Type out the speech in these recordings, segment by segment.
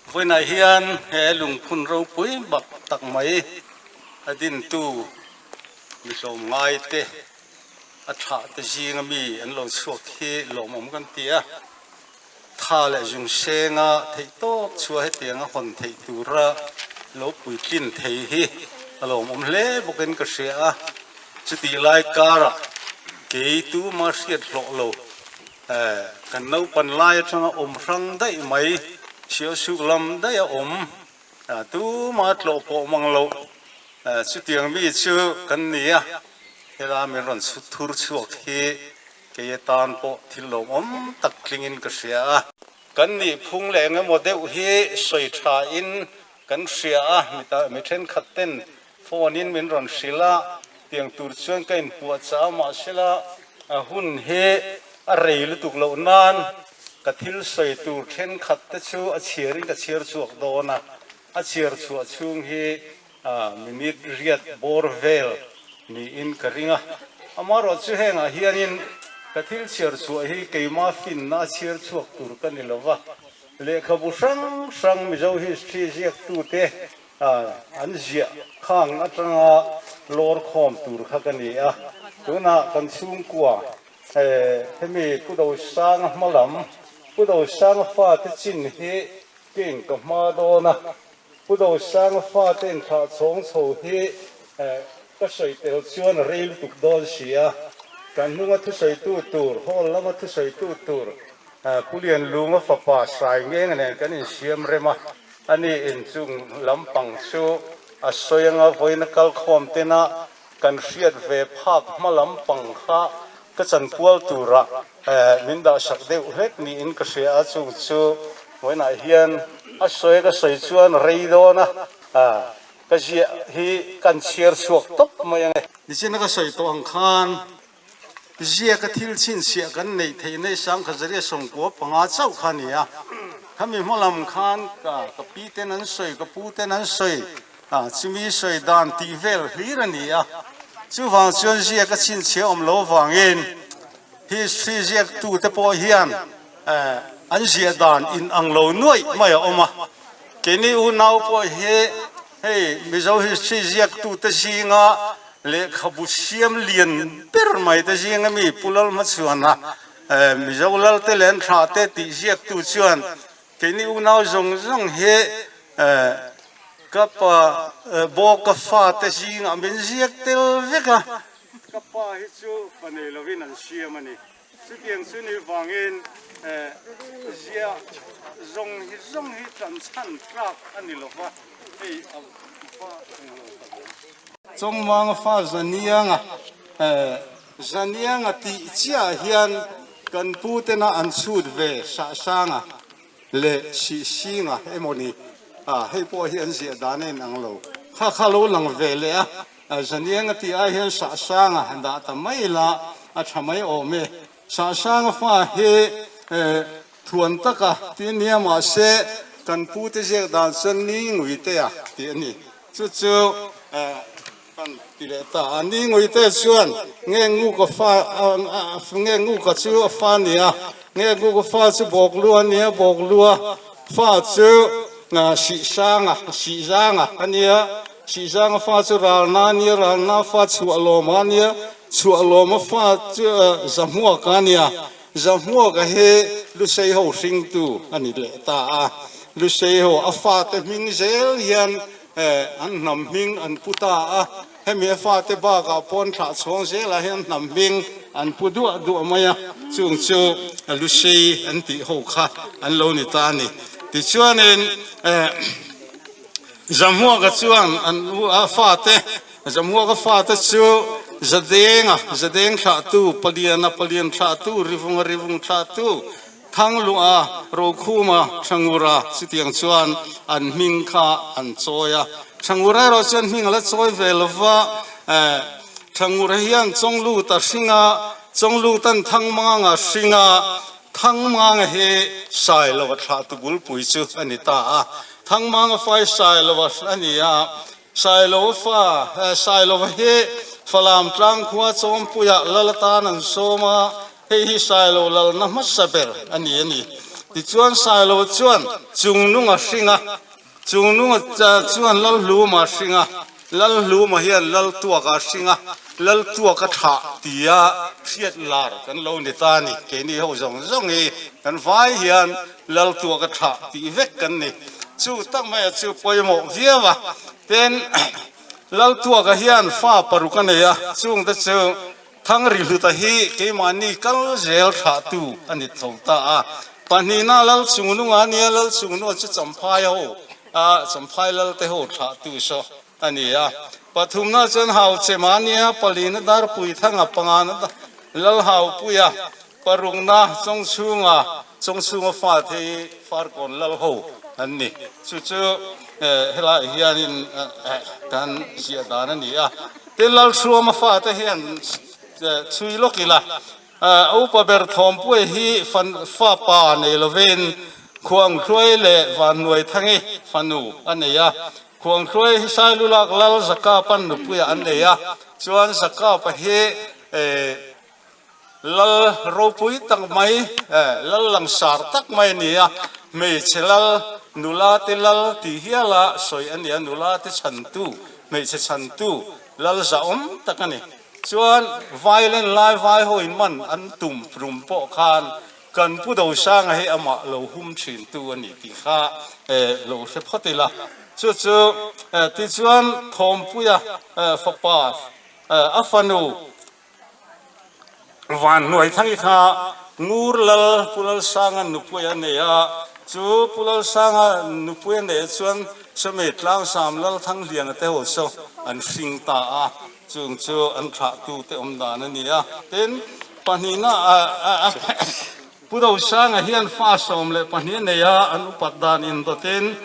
Vawiinah hian he lungphun ropui bak tak mai a dintu mi tlawmngai te a thlah te zinga mi an lo chhuak hi lawmawm kan ti a, tha leh zung senga theih tawp chhuah hetianga hawn theih tura lo puitlin thei hi a lawmawm hle bawkin ka hria a, chutih lai karah kei tuma hriat hlawh lo. Kan naupan lai atanga awm hrang daih mai, chhiah suk lam daih a awm, tuma tlawh pawh mang loh chutiang mi chu kan ni a, helai min rawn chhut thur chhuak hi kei atan pawh thil lawmawm tak tlingin ka hria a. Kan nih phung leh eng emaw deuh hi sawi thain kan hria a, mi thenkhat ten Phone in min rawn hrilh a, tiang tur chuan ka inpuah chah a, mahsela a hun hi a rei lutuk loh nan ka thil sawi tur thenkhat te chu a chhiar in ka chhiar chhuak dawn a, a chhiar chhuah chhung hi minute riat bawr vel niin ka ring a, amaherawhchu hengah hianin ka thil chhiar chhuah hi keima finna a chhiar chhuak tur ka ni lova, lehkhabu hrang hrang Mizo history ziaktute An ziah khang atanga lawr khawm tur kha ka ni a, tunah kan chhungkua hemi Pu Dosanga hma lam, Pu Dosanga fate chin hi kein ka hma dawn a, Pu Dosanga fate inthlah chhawng chho hi ka sawi tel chuan a rei lutuk dawn si a, kan hnunga thusawitu tur, hall lama thusawitu tur Pu Lianlunga fapa Sai Ngenga nen kan insiam rem a. A ni inchung lampang chu a sawi anga vawiin a kal khawm tena kan hriat ve phak hma lampang kha ka chanpual tura min dahsak deuh hlek niin ka hria a, chung chu vawiinah hian a sawi ka sawi chuan rei dawn a, ka ziah hi kan chhiar chhuak tawp mai ang e. Nichina ka sawi tawh ang khan Ziaka thil chhinchhiah kan neih theih nei Sangkhazaria 95 chauh kha a ni a. Khami hma lam khan ka ka pi ten an sawi, ka pu ten an sawi, chumi sawi dan tih vel hlir a ni a. Chuvang chuan ziaka chhinchhiah awm lo vangin history ziaktute pawh hian an ziah dan inang lo nuaih mai a awm a. Keini unau pawh hi hei Mizo history ziaktute zinga Lehkhabu siam lian ber mai te zinga mi Pu Lalhmachhuana Mizo Lalte leh an thlah te tih ziaktu chuan keini unau zawng zawng hi ka pa Bawka fate zingah min ziak tel vek a, ka pa hi chu pa nei lovin an siam a ni. Chutiang chu ni vangin ziah zawng hi zawng hi tan chhan tlak a ni lo va, hei a va englo ta ve. Chawngmanga fa Zanianga, Zanianga tih chiah hian kan pu tena an chhut ve Sahsanga leh Sihsinga emaw ni, hei pawh hi an ziah dan a inang lo. Kha kha lo lang ve leh a. Zanianga tih ai hian Sahsanga han dah ta mai la a tha mai awm e. Sahsanga fa hi thuan taka ti ania mahse kan pu te ziak dan chuan ni ngui te a tih a ni. Chu chu kan ti leh ta a. Ni ngui te chuan nge nguka fa nge nguka chu a fa a ni a, nge nguka fa chu bawklua a nia, bawklua fa chu Sihsanga, Sihzanga a nia. Sihzanga fa chu Ralna a nia, Ralna fa Chhuahlawma a nia, Chhuahlawma fa chu Zahmuaka a nia, Zahmuaka hi Lusei ho hringtu a ni leh ta a, Lusei ho a fate hming zel hian an hnam hming an pu ta a, hemi a fate bakah pawn thlah chhawng zelah hian hnam hming an pu duah duah mai a, chung chu Lusei an tih ho kha an lo ni ta a ni. Tichuanin. Zamhuaka chuan an u a fate, Zamhuaka fate chu Zadenga, Zadeng thlahtu, Paliana, Palian thlahtu, Rivunga, Rivung thlahtu, Thangluah, Rokhuma, Thangura chutiang chuan an hming kha an chawi a. Thangura erawh chuan hming a la chawi ve lo va, Thangura hian Chawnglut a hring a, Chawnglutan Thangmanga a hring a, Thangmanga hi Sailova thlahtu bulpui chu a ni ta a. Thangmanga fai Sailova a ni a. Sailova fa, Sailova hi Falam tlang khua Chawmpuiah lal atan an sawm a, hei hi Sailo lalna hmasa ber a ni a ni. Tichuan Sailo chuan Chungnunga hring a, Chungnunga chuan Lalhluma hring a, Lalhluma hian Laltuaka hring a, Laltuaka thlah tia hriat lar kan lo ni ta a ni. Keini ho zawng zawng hi kan vai hian Laltuaka thlah tih vek kan ni. Chu tak maia chu pawimawh viau a. Tin, Laltuaka hian fa paruk a nei a, chungte chu Thangrihluta hi keimahni kal zel thlahtu a ni tho ta a. Pahnihna Lalchungnunga a nia, Lalchungnunga chu Champhai ho, Champhai Lalte ho thlahtu saw a ni a. Pathumna chuan Hauchema a nia, palina Darpuithanga, pangana Lalhaupuia, parukna Chawngchhunga, Chawngchhunga fate hi Farkawn Lal ho an ni. Chu chu helaiah hianin kan ziah dan a ni a. Tin, Lalhruama fate hian chhui lawk ila, a upa ber Thawmpuia hi fa pa nei lovin Khuangthluai leh Vannuaithangi fanu a nei a. Khuangthluai hi Sailulak Lal Zakapan nupuiah an nei a, chuan Zakapa hi Lal ropui tak mai, lal langsar tak mai a ni a, hmeichhe lal, nula te lal tih hiala sawi a ni a, nula te chhantu, hmeichhe chhantu lal zahawm tak a ni. Chuan violent lai vai ho in man an tum rum pawh khan kan Pu Dosanga hi amah lo hum thintu a ni tih kha lo hre phawt ila. Chu chu tichuan Thawmpuia fapa a fanu, Van hnuai thang i kha Ngur Lal Pu Lalsanga nupui a nei a, chu Pu Lalsanga nupui a neih chuan Sawmi Tlangsam Lal Thangliana te ho chu an hring ta a, chung chu an thlahtu te awm dan a ni a. Tin, pahnihna ah Pu Dosanga hian fa 12 a nei a, an upat dan indawtin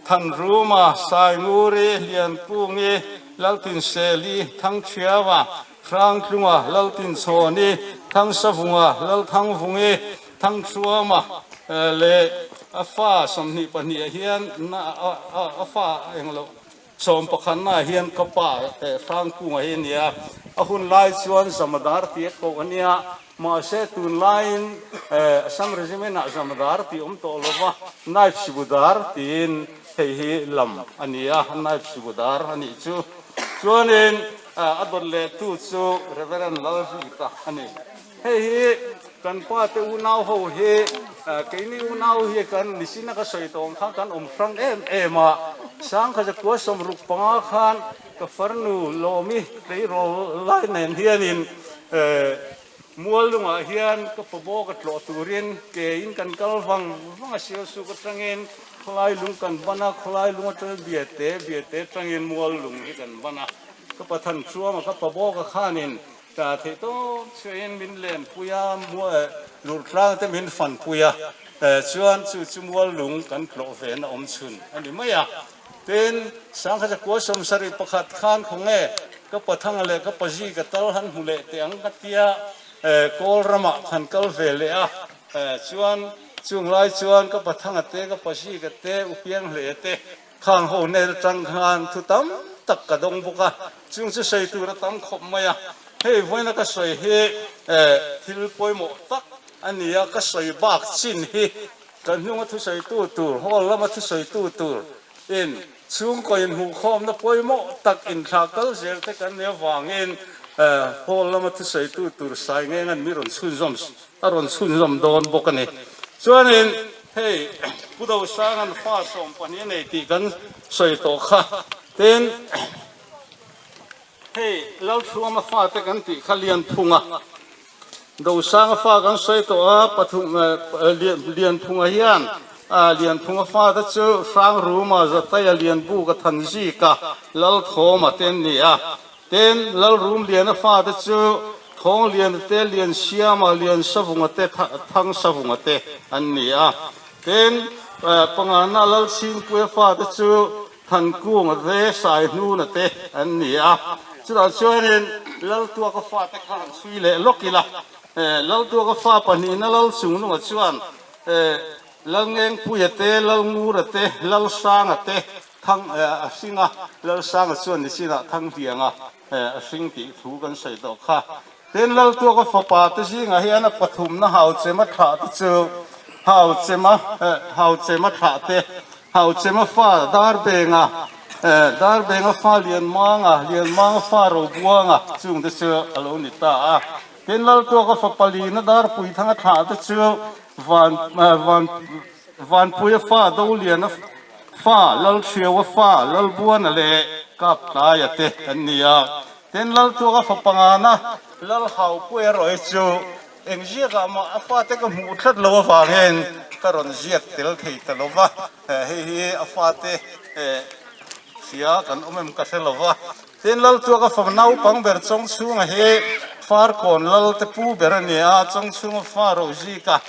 Thanruma, Sainguri, Liankungi, Laltinseli, Thangchhiava, Hrangtlunga, Laltinchhawni, Thangsavunga, Lalthangvungi, Thangthuama leh a fa 22 ah hian a fa englo sawmpakhatna ah hian ka pa Hrangkunga hi a ni a, a hun lai chuan Zamadar tih a koh a nia, mahse tunlaiin Assam Regiment ah Zamadar tih awm tawh lova Naib Sibudar tiin hei hi lam a ni a, Naib Sibudar a nih chu. Chuanin a dawt lehtu chu Reverend Lalrita a ni. Hei hi kan pa te unau ho hi keini unau hi kan nisina ka sawi tawh ang khan kan awm hrang em em a. Sangkha zakua 65 khan ka farnu Lawmi tleirawl lai nen hianin Muallungah hian ka pabaw ka tlawh turin kein kan kal vang vang a, Sialsuk atangin khawlai lung kan ban a, khawlai lung atangin Biate, Biate atangin Muallung hi kan ban a. Ka pathan chuama ka pabaw ka khanin ta theih tawp chhuahin min lenpui a, lurtlang te min fanpui a, chuan chu chu Muallung kan tlawh ve na awm chhun a ni mai a. Tin, 1971 khan khawnge ka Pathanga leh ka Pazi ka tal han hmu leh teh ang ka tia, Kawl ramah khan kal ve leh a, chuan chung lai chuan ka Pathanga te, ka Pazi ka te, U Pianghlea te khang ho hnen atang khan thu tam tak ka dawng bawk a, chung chu sawi tur a tam khawp mai a. Hei vawiina ka sawi hi thil pawimawh tak a ni a, ka sawi bak chin hi Kan hnunga thusawitu tur, hall lama thusawitu tur in chhungkaw inhmuhkhawmna pawimawh tak inthlah kal zel te kan nih avangin hall lama thusawitu tur sai ngeng an mi rawn chhunzawm a rawn chhunzawm dawn bawk a ni. Chuanin hei Pu Dosanga'n fa 12 a nei tih kan sawi tawh kha. Tin, hei Lalthuama fate kan tih kha Lianphunga Dosanga fa kan sawi tawh a, pathum Lianphunga hian Lianphunga fate chu Hrangruma, Zataia, Lianbuka, Thanzika, Lalthawma te an ni a. Tin, Lalrumliana fate chu Thawngliana te, Liansiama, Liansavunga te, Thangsavunga te an ni a. Tin, Pangana Lalchhingpuia fate chu Thankunga te, Saihnuna te an ni a. Chutah chuanin Laltuaka fate kha han chhui leh lawk ila. Laltuaka fa pahnihna Lalchungnunga chuan Lalngengpuia te, Lalngura te, Lalsanga te thang a hring a. Lalsanga chuan nichinah Thanghlianga a hring tih thu kan sawi tawh kha. Tin, Laltuaka fapa te zingah hian a pathumna hau chema thlah te chu. Hauchema Hauchema thlah te, Hauchema fa Darbenga, Darbenga fa Lianmanga, Lianmanga fa Robuanga chung te chu a lo ni ta a. Tin, Laltuaka fa palina Darpuithanga thlah te chu Van Van Vanpuia fa Doliana fa Lalhriaua fa Lalbuana leh Kaptlaia te an ni a. Tin, Laltuaka fa pangana Lalhaupuia erawh hi chu Eng ziakah mah a fate ka hmuh tlat lo avangin ka rawn ziak tel thei ta lo va, hei hi a fate hria kan awm em ka hre lo va. Tin, Laltuaka fa naupang ber Chawngchhunga hi Farkawn Lal te pu ber a ni a, Chawngchhunga fa Rozika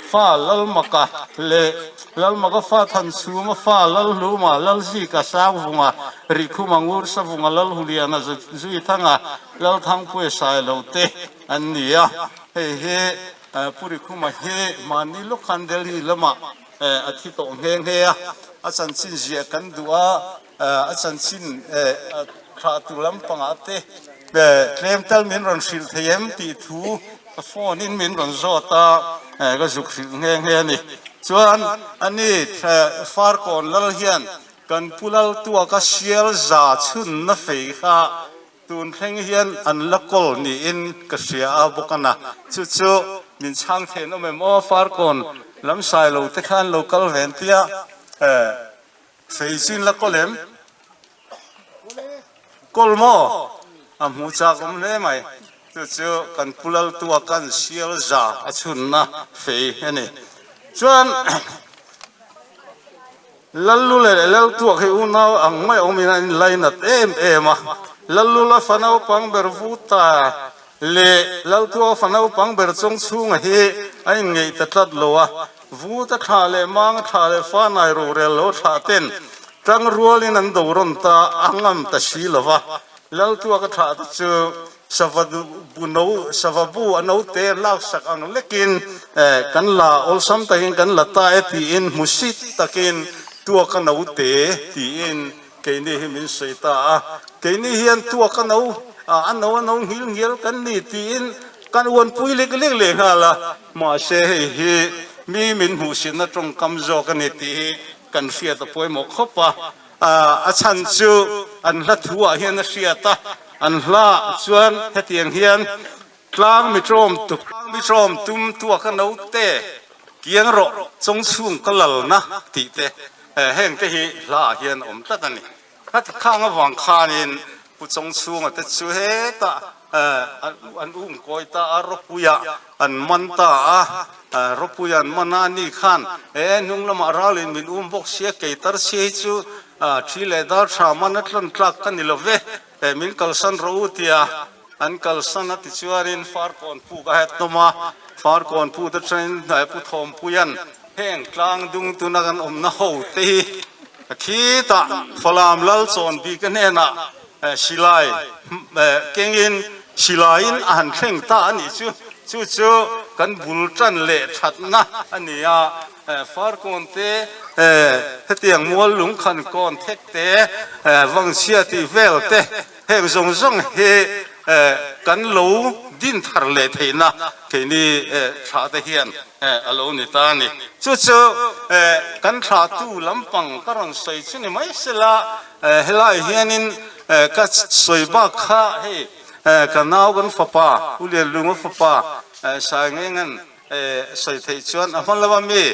fa Lalmaka leh Lalmaka fa Thanchhuma fa Lalhluma, Lalzika, Sangvunga, Rikhuma, Ngursavunga, Lalhuliana, Zuithanga, Lalthangpuia Sailo te An ni a, hei hi Pu Rikhuma hi mahni lawk khan Delhi lamah a thi tawh nghe nghe a, a chanchin ziah kan duh a, a chanchin thlah tur lampangah te tlem tal min rawn hrilh thei em tih thu ka phone in min rawn zawt a, ka zuk hrilh nghe nghe a ni. Chuan ani Farkawn lal hian kan Pu Laltuaka sial za chhunna fei kha Tun thleng hian an la kawl niin ka hria a bawk a na, chu chu min chhang theih an awm em aw, Farkawn lam sai lo te khan lo kal ve an tia, fei chu in la kawl em? Kawl maw? A hmuh chak awm hle mai, chu chu kan pu Laltua kan sial za a chhunna fei a ni. Chuan. Lallula leh Laltuak hi unau ang mai awmin an inlainat em em a, Lallula fa naupang ber Vuta leh Laltuaka fa naupang ber Chawngchhunga hi a inngeih ta tlat lo a, Vuta thlah leh Manga thlah leh Fanai rorel lo thlah ten tang rualin an do rawn ta a ngam ta si lo va, Laltuaka thlah te chu Sava bu no, sava bu a note laksak ang lekin kan la awlsam takin kan la ta e tiin hmusit takin tuaka note tiin keini hi min sawi ta a. Keini hian tuaka no, a no a no nghil nghial kan ni tiin kan uanpui lek lek leh nghal a. Mahse hei hi mi min hmuhsitna tawngkam zawk a ni tih hi kan hriat a pawimawh khawp a. A chhan chu an hla thu ah hian a hriat a, an hla ah chuan hetiang hian tlang mi tawm tlang mi tawm tum tuak a naute kiang rawh chawng chhung ka lalna tih te heng te hi hla ah hian a awm tlat a ni. Hati khang avang khanin Pu Chawngchhunga te chu hetah an umkawi ta a, Ropuia an man ta a, Ropuia an man a, ani khan he hnung lamah ralin min um bawk sia, kei tar sia hi chu thi leh dar tha man a tlawn tlak ka ni lo ve, min kalsan rawh u tia an kalsan a tichuanin Farkawn puk a het hnawm a, Farkawn puk atangin Pu Thawmpuia'n heng tlang dung tuna kan awmna ho te hi khitah Falam Lal chawn bik a hnenah Silai kengin silaiin a han thleng ta a nih chu. Chu chu kan bul tan leh thatna a ni a. Farkawn te, hetiang mual lungkhan kawn thek te, vangchhia tih vel te, heng zawng zawng hi kan lo din thar leh theihna keini thlah te hian a lo ni ta a ni. Chu chu kan thlahtu lampang ka rawn sawi chu ni mai sela. Helai hianin ka sawi bak kha hei ka nau kan fapa U Lianlunga fapa Saingenga'n sawi theih chuan a hma lo a mi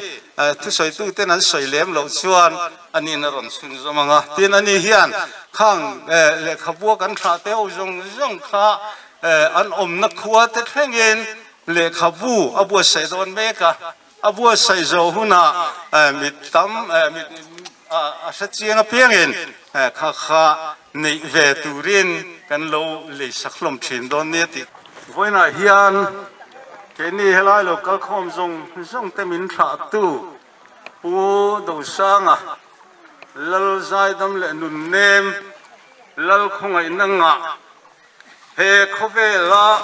thusawitu ten an sawi lem loh chuan ani'n a rawn chhunzawm ang a. Tin ani hian khang lehkhabua kan thlah te ho zawng zawng kha an awmna khua te thlengin lehkhabu a buatsaih dawn mek a. A buatsaih zawh hunah mit tam mit a hre chiang apiangin kha kha neih ve turin kan lo lei sak hlawm thin dawn nia tih. Vawiinah hian keini helai lo kalkhawm zawng zawng te min thlahtu Pu Dosanga, Lal Zaidam leh Nunnem, Lal Khawngaihna ngah, He khawvela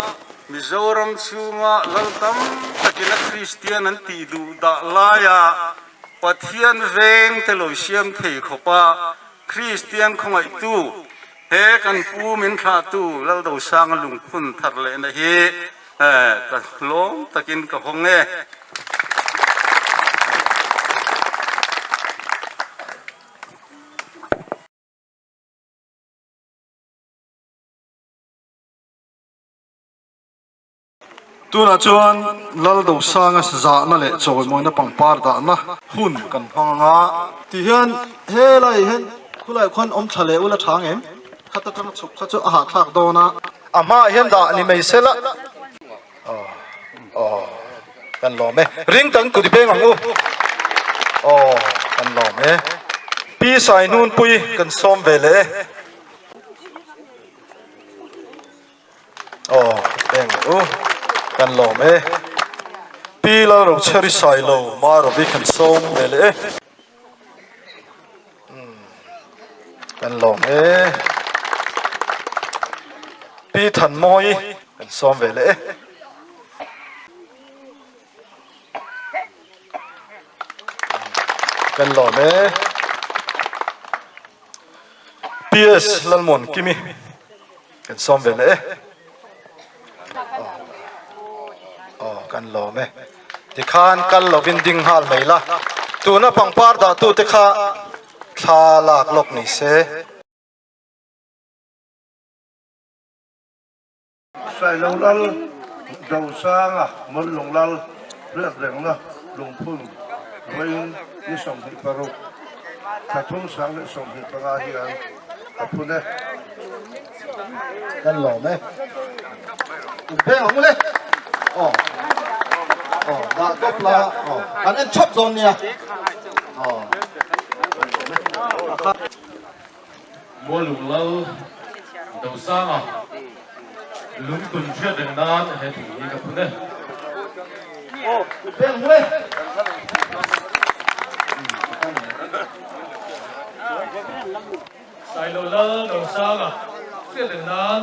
Mizoram chhunga lal tam takin a Kristian an tih duh dah laia Pathian veng te lo siam thei khawpa Kristian khawngaihtu he kan pu min thlahtu Laldosanga lungphun thar lehna hi ka hlawm takin ka hawng e. Tunah chuan Laldosanga zahna leh chawimawina pangpar dahna hun kan hmang ang a. Tihian helaiah hian khulaiah khuan awm thla leh ula tha ang em? Khat atanga chhuk kha chu a hahthlak dawn a. A hmaah hian dah ni mai sela. Aw aw kan lawm e. Ring kan kut i peng ang u. Aw kan lawm e. Pi Sainunpui kan sawm ve leh e. Aw eng u kan lawm e. Pi Lalrochheri Sailo Marovi kan sawm ve leh e. Kan lawm e. Pi Thanmawi kan sawm ve leh e. Kan lawm e. PS Lalmuan Kimi kan sawm ve leh e. Aw kan lawm e. Tikhan kal lovin ding nghal mai la. Tuna pangpar dah tute kha thla lak lawk ni se. Sailo Lal Dosanga Mawlung Lal Riakrengna Lungphun vawiin ni 26 thla thum sang leh 25 hian a phun e. Kan lawm e. Peng ang le. Aw. Aw, dah tawp la. Aw, kan en thap dawn nia. Aw. Mualung Lal Dosanga lungtun hriat reng nan he thing hi ka phun e. Sailo Lal Dosanga hriat reng nan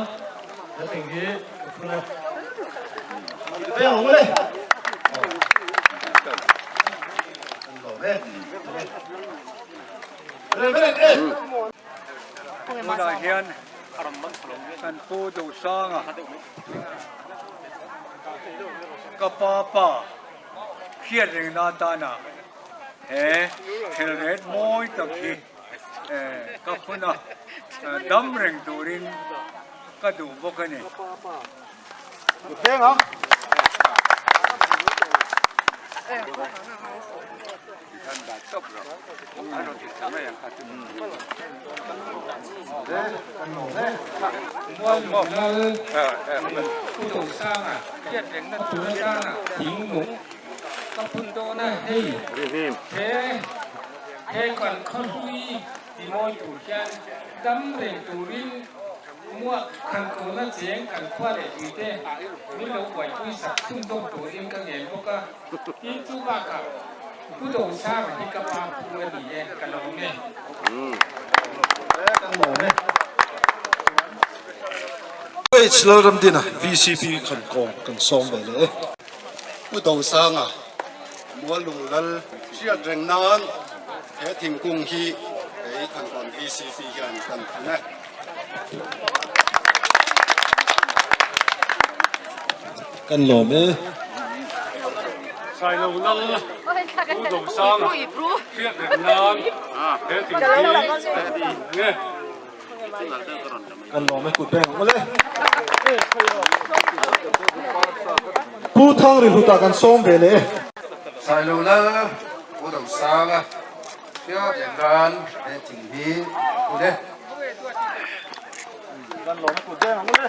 he thing hi ka phun e. Tunah hian kan Pu Dosanga ka pa pa hriat rengna atana he thelret mawi tak hi ka phun a, dam reng turin ka duh bawk a ni. Tin chu bakah Pu Dosanga hi ka pa pu a ni e, ka lawm e. H Lalramdina VCP khan kawm kan sawm ve leh e. Pu Dosanga Muallung Lal hriat reng nan he thingkung hi kei Khankawn VCP hian kan phun e. Kan lawm e. Sailo Lal Pu Dosanga hriat reng nan he thing hi nge. Kan lawm e kut beng ang le. Pu Thangri Hluta kan sawm ve leh e. Sailo Lal Pu Dosanga hriat reng nan he thing hi a phun e. Kan lawm e kut beng ang le.